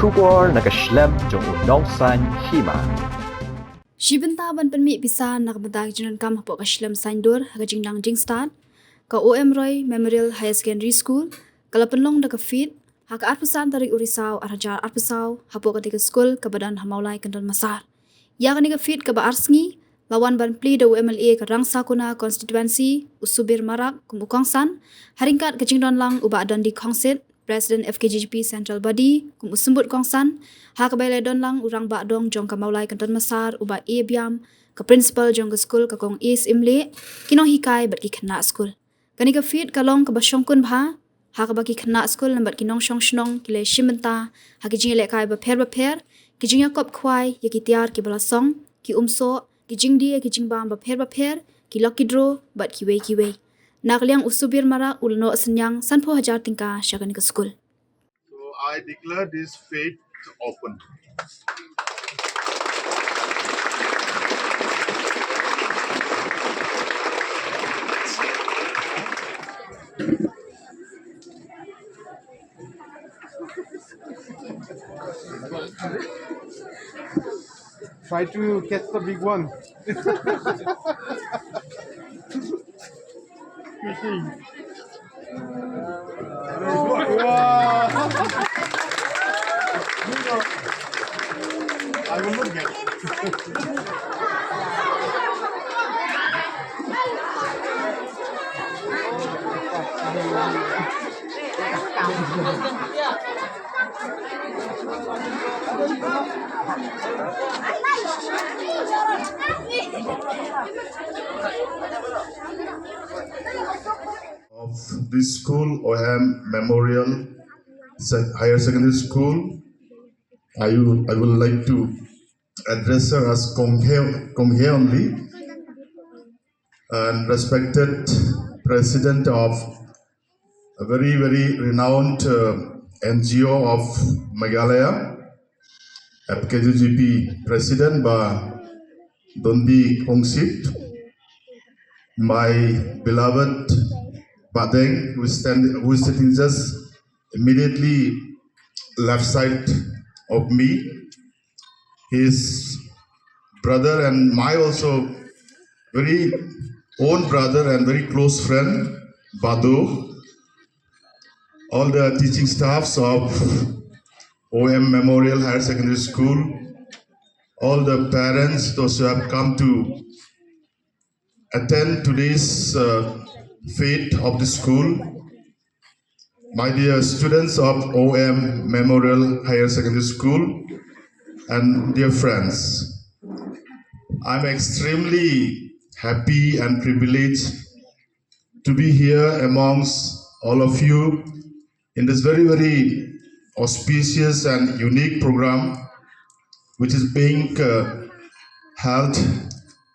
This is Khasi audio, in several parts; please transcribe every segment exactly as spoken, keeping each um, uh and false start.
Khubor na ka shlem jong u nongsaiñ hima. Shi bynta ban pynmih pisa na ka bynta ka jingdonkam hapoh ka shlem saiñdur ha ka jingdang jingstad, ka O M Roy Memorial Higher Secondary School ka la pynlong da ka fete ha ka arphew san tarik u Risaw ar hajar arphew saw hapoh katei ka skul kaba don ha Mawlai Kynton Massar. Ïa kane ka fete kaba ar sngi la wan ban plie da u M L A ka Rangsakona Constituency, u Subir Marak, kum u kongsan, ha ryngkat ka jingdon lang u Bah Dondi Khongsit, President F K J G P Central Body, kum u symbud kongsan, ha kaba la don lang u Rangbah Dong jong ka Mawlai Kynton Massar, u Bah A Biam, ka Principal jong ka skul, ka Kong A Syiemlieh, ki nonghikai bad ki khynnah skul. Kane ka fete ka long kaba shongkun bha, ha kaba ki khynnah skul lem bad ki nongshong shnong ki la shim bynta ha ki jingïalehkai bapher bapher, ki jingïakop khwai ïa ki tiar kiba la song, ki umsoh, ki jingdie ïa ki jingbam bapher bapher, ki lucky draw bad kiwei kiwei. Na ka liang u Subir Marak u la noh synñiang sanphew hajar tyngka sha kane ka skul. So I declare this fete open. Try to catch the big one. Wow. I will not get it. Of this school, O M Memorial Se-, Higher Secondary School, I would, I would like to address her as Konghe, Konghe only, and respected president of a very, very renowned, uh, N G O of Meghalaya, F K J G P president, Bah Dondi Khongsit, my beloved Bah Deng, who is stand-, who is sitting just immediately left side of me, his brother and my also very own brother and very close friend, Bado, all the teaching staffs of O M Memorial Higher Secondary School, all the parents, those who have come to attend today's, uh, fete of the school, my dear students of O M Memorial Higher Secondary School, and dear friends, I'm extremely happy and privileged to be here amongst all of you in this very, very auspicious and unique program which is being, uh, held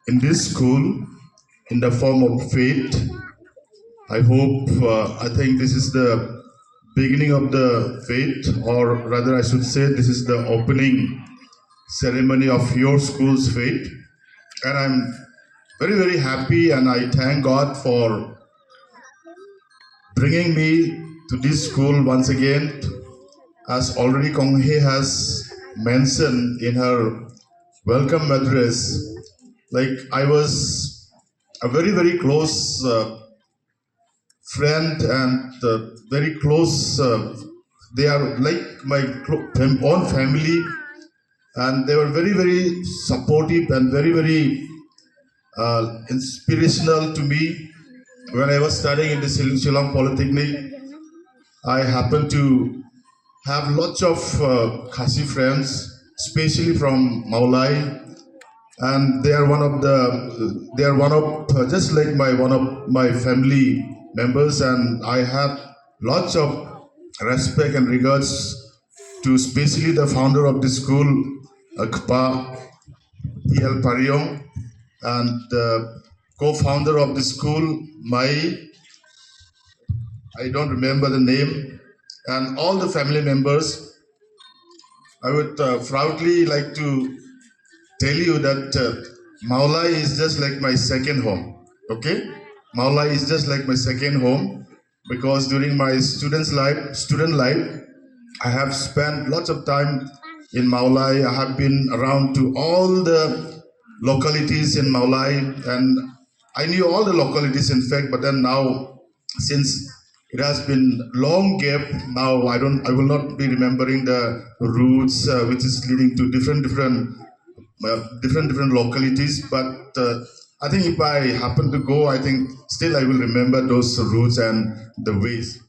in this school in the form of fete. I hope, uh, I think this is the beginning of the fete, or rather I should say this is the opening ceremony of your school's fete. And I'm very, very happy and I thank God for bringing me to this school once again. As already Konghe has mentioned in her welcome address, like, I was a very, very close, uh, friend and, uh, very close, uh, they are like my clo-, fam-, own family, and they were very, very supportive and very, very, uh, inspirational to me when I was studying in the Shil-, Shillong Polytechnic. I happen to have lots of, uh, Khasi friends, especially from Mawlai, and they are one of the, they are one of, uh, just like my, one of my family members, and I have lots of respect and regards to especially the founder of the school, uh, Kpa T L Pariong, and the co-founder of the school, my, I don't remember the name, and all the family members. I would, uh, proudly like to tell you that, uh, Mawlai is just like my second home. Okay, Mawlai is just like my second home because during my students life, student life, I have spent lots of time in Mawlai. I have been around to all the localities in Mawlai, and I knew all the localities, in fact, but then now, since it has been long gap, now I don't, I will not be remembering the routes, uh, which is leading to different, different, uh, different, different localities. But uh, I think if I happen to go, I think still I will remember those routes and the ways.